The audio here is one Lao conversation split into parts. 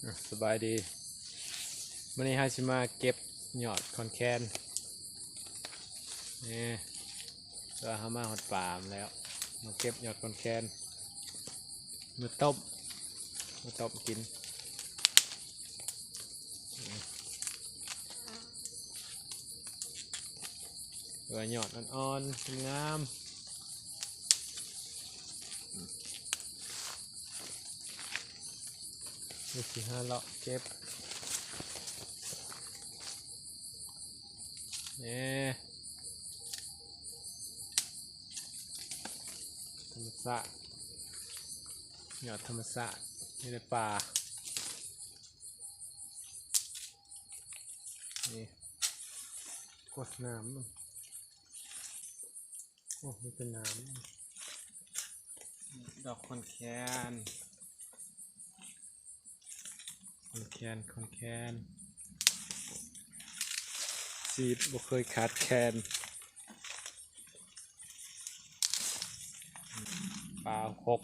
ອ່ະ ສະບາຍດີ ມື້ນີ້ເຮົາຊິມາເກັບຍອດຂອນແຄນ ນີ້ ເພາະວ່າເຮົາມາຮອດປ່າແລ້ວ ມາເກັບຍອດຂອນແຄນ ມາຕົ້ມ ມາຕົ້ມກິນ. ເອີ ຍອດອ່ອນໆ ງາມໆ ນີ້ຊິຫາເລາະເກັບ ເອີ ທຳມະຊາດ ຍອດທຳມະຊາດ ຢູ່ໃນປ່າ. ນີ້ ໂອ້ ນ້ຳ ໂອ້ ມີແຕ່ນ້ຳ ດອກຂອນແຄນ ຂອນແຄນ ຂອນແຄນ ຊີບບໍ່ເຄີຍຂາດແຄນ. ປາຄົບ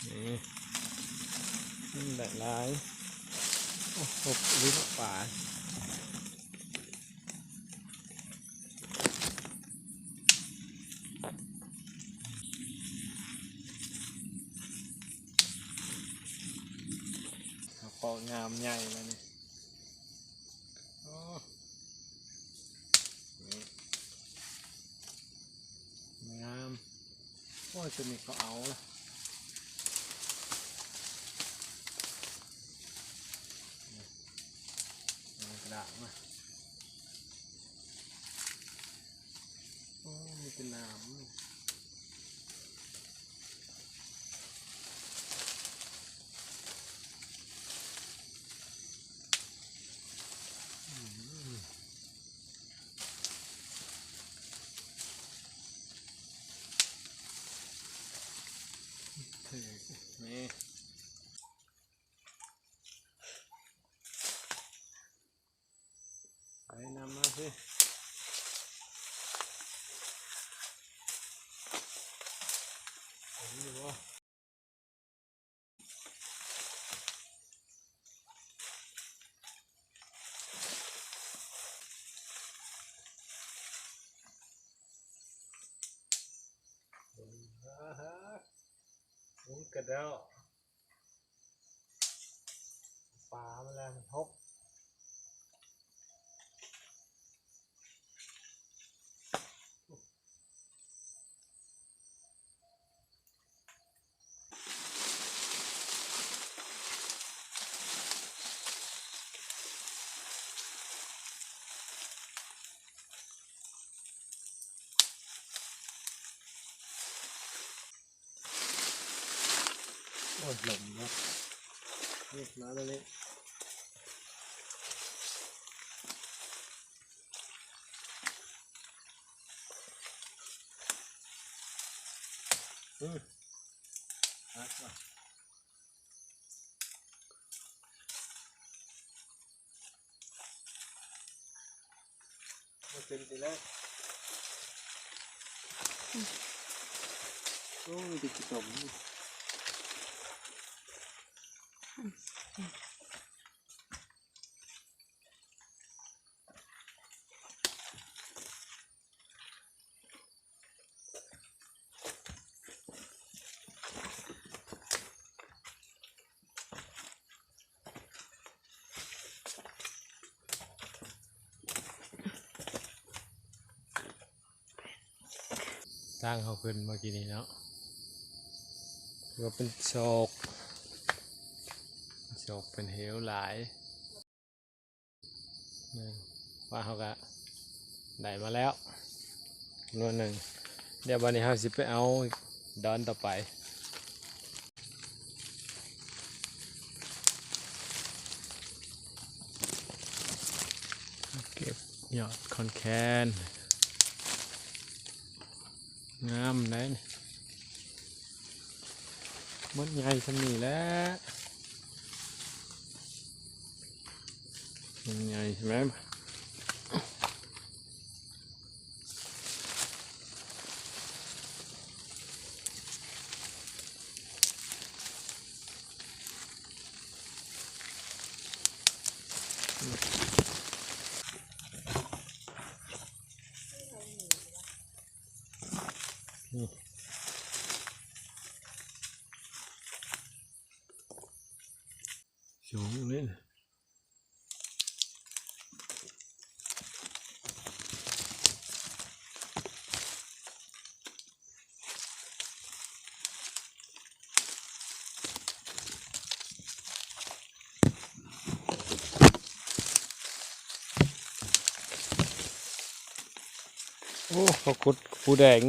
ນີ້ ມັນໄດ້ຫຼາຍ ໂອ້ ຄົບອີ່ຫຼີເນາະປາ. ເອົາເປົາະງາມໃຫຍ່ແລ້ວນີ້ ໂອ້ ງາມ. ໂອ້ຍ ຕົວນີ້ກໍເອົາລະ ເອົາກະດາດມາ ໂອ້ຍ ມີແຕ່ໜາມ. ໄປນຳມາຊິ ເຫັນຢູ່ບໍ່? ອາຮະ ໂອ້ຍ ກະດາວ ປາມາແລ້ວ ມັນຫົກ. ໂອ້ຍ ລົມເນາະ ນີ້ມາແລ້ວນີ້ ອື ຮັກວ່າ. ບໍ່ເຕັມທີ່ແລ້ວ ໂອ້ຍ ມີແຕ່ຂີ້ຕົມ. ທາງເຮົາຂຶ້ນເມື່ອກີ້ນີ້ເນາະ ຖືວ່າເປັນໂຊກ ໂຊກເປັນເຫວຫຼາຍ. ນີ້ ປາເຮົາກະໄດ້ມາແລ້ວໜ່ວຍໜຶ່ງ ດຽວບາດນີ້ເຮົາຊິໄປເອົາດອນຕໍ່ໄປ ເກັບຍອດຂອນແຄນ ງາມໄດ໋. ມັນໃຫຍ່ສ່ຳນີ້ແຫຼະ ມັນໃຫຍ່ແມ່ນ ສອງເລີຍ. ໂອ້ ເຂົາຂຸດປູແດງ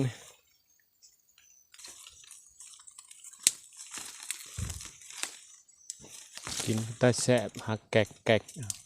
ກິນຕາແຊບ ຫັກແກກໆ.